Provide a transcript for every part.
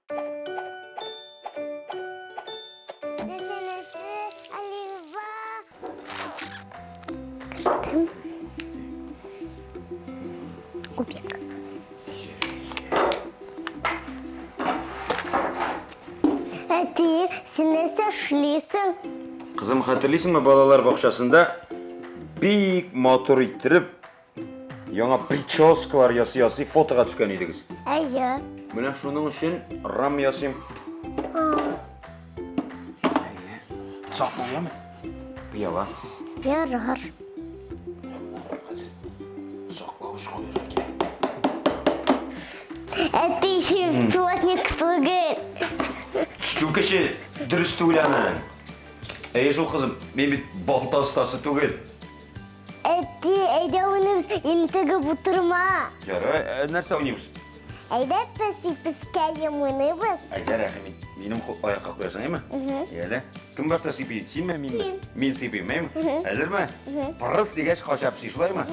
Нәрсә, нәрсә, Алиба. Керттем. Кубик. Әти, син нәрсә эшлисең? Кызым, хәтерлисеңме, балалар бакчасында бик матур иттереп яңа прическалар ясый-ясый фотога төшкән идегез. Әйе. Менә шуның өчен рам ясыйм. Әйе. Сак булыйм. Пыяла. Ярар. Саклавыч куярга кирәк. Әти, син плотник түгел. Чүкече дөрес түгел аның. Әйе шул, кызым, мин бит балта остасы түгел. Әти, әйдә уйныйбыз, интегеп утырма. Ярар, ә, нәрсә уйныйбыз? Әйдә песи пескәем уйныйбыз. Әйдә, рәхим ит. Минем аякка куясың, әйме? Яле. Кем башта сыйпый? Синме, минме? Син. Мин сыйпыйм, әйме? Әзерме? Пырыс дигәч кача песи, шулаймы?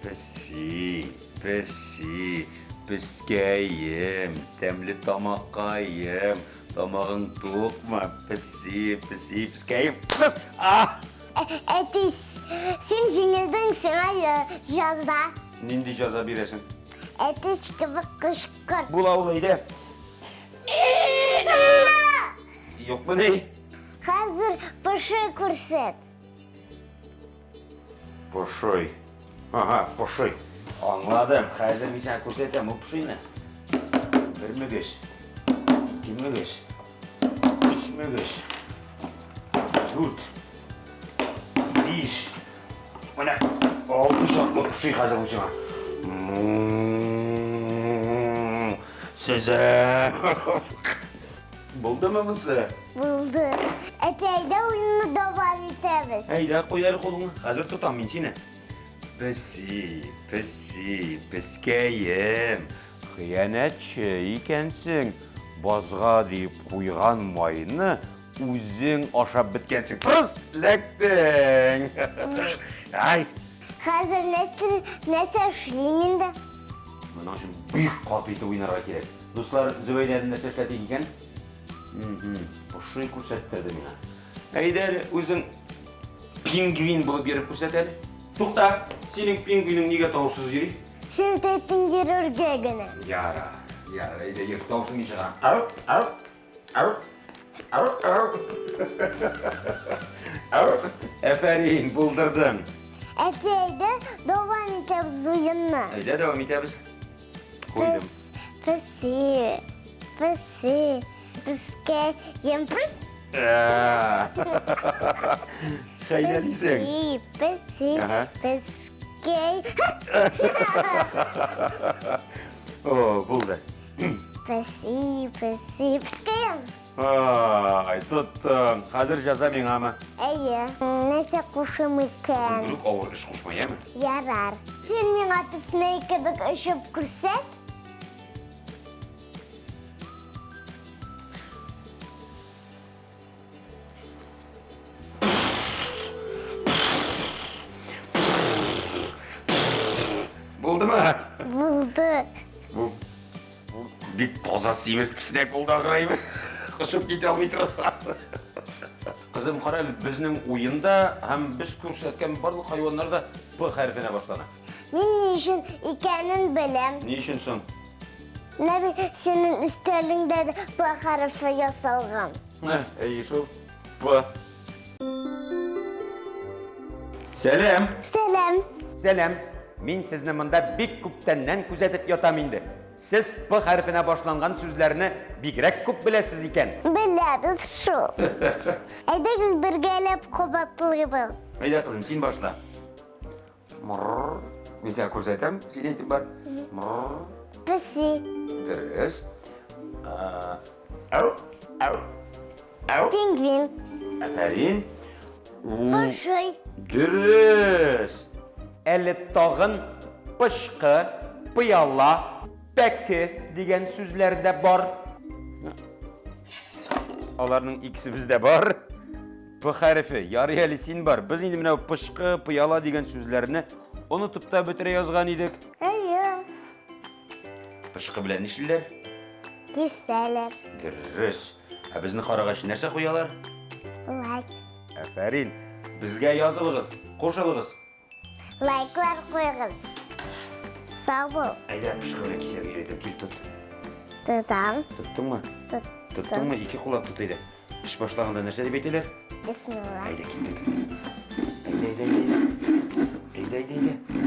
Песи, песи, пескәем, тәмле тамаккаем, тамагың тукмы? Песи, песи, пескәем. Пыс! А! Әти, син җиңелдең, сиңа җәза. Нинди җәза бирәсең? Әтәч кебек кычкыр. Була ул, әйдә. Юкмы ни? Хәзер поши күрсәт. Поши. Ага, поши. Аңладым. Хәзер мин сиңа күрсәтәм ул пошины. Бер мөгез. Ике мөгез. Өч мөгез. Дүрт. Биш. Менә алты чаклы поши хәзер ул сиңа. Сезә. Булдымы монысы? Булды. Әти, әйдә уенны дәвам итәбез. Әйдә, куй әле кулыңны. Хәзер тотам мин сине. Песи, песи, пескәем. Хыянәтче икәнсең. Базга дип куйган майны үзең ашап беткәнсең. Пырыс, эләктең. Ай. Хәзер нәрсә, нәрсә эшлим инде? Моның өчен бик каты итеп уйнарга кирәк. Дуслар, Зөбәйдә нәрсә эшләтик икән? Поши күрсәттерде миңа. Әйдә әле, үзең пингвин булып йөреп күрсәт әле. Тукта, синең пингвиның нигә тавышсыз йөри? Син әйттең йөрергә генә. Яра, яра, әйдә йөр, тавышың мин чыгарам. Ау, ау, ау, ау, ау. Ау. Әфәрин, булдырдың. Әти, әйдә, дәвам итәбез уенны. Әйдә, дәвам итәбез. Куйдым. Песи, песи, пескә емпс. Хәйләлисең. Песи, песи, пескә. О, булды. Песи, песи, пескә. Ай, тоттың. Хәзер җәза миңамы? Әйе. Нәрсә кушым икән? Берүк авыр эш кушма, яме? Ярар. Син миңа песнәй кебек очып күрсәт. Булдымы? Булды. Бу Бу бик таза симез песнәк булды ахры. Кошып китә алмый торган. Кызым, кара әле, безнең уенда һәм без күрсәткән барлык хайваннар да П хәрефенә башлана. Мин ни өчен икәнен беләм. Ни өчен соң? Менә бит синең өстәлеңдә дә П хәрефе ясалган. Әйе шул. П. Сәлам! Сәлам! Сәлам! Мин сезне монда бик күптәннән күзәтеп ятам инде. Сез П хәрефенә башланган сүзләрне бигрәк күп беләсез икән. Беләбез шул. Әйдәгез бергәләп кабатлыйбыз. Әйдә, кызым, син башла. Мрррр. Мин сиңа күрсәтәм, син әйтеп бар. Мрррр. Песи. Дөрес. Ау, ау, ау. Пингвин. Афәрин. Пошой. Дөрес. Әле тагын пычкы, пыяла, пәке дигән сүзләр дә бар. Аларның икесе бездә бар. П хәрефе, ярый әле син бар. Без инде менә пычкы, пыяла дигән сүзләрне онытып та бетерә язган идек. Әйе. Пычкы белән нишлиләр? Кисәләр. Дөрес. Ә безне карагач нәрсә куялар? Лайк. Афәрин. Безгә язылыгыз, кушылыгыз. Лайклар куегыз. Сау бул. Әйдә, пычкы белән кисәргә өйрәтәм. Кил, тот. Тотам. Тоттыңмы? Тоттым. Тоттыңмы? Ике куллап тот әйдә. Эш башлаганда нәрсә дип әйтәләр? Бисмилла. Әйдә, киттек. Әйдә, әйдә, әйдә. Әйдә, әйдә, әйдә.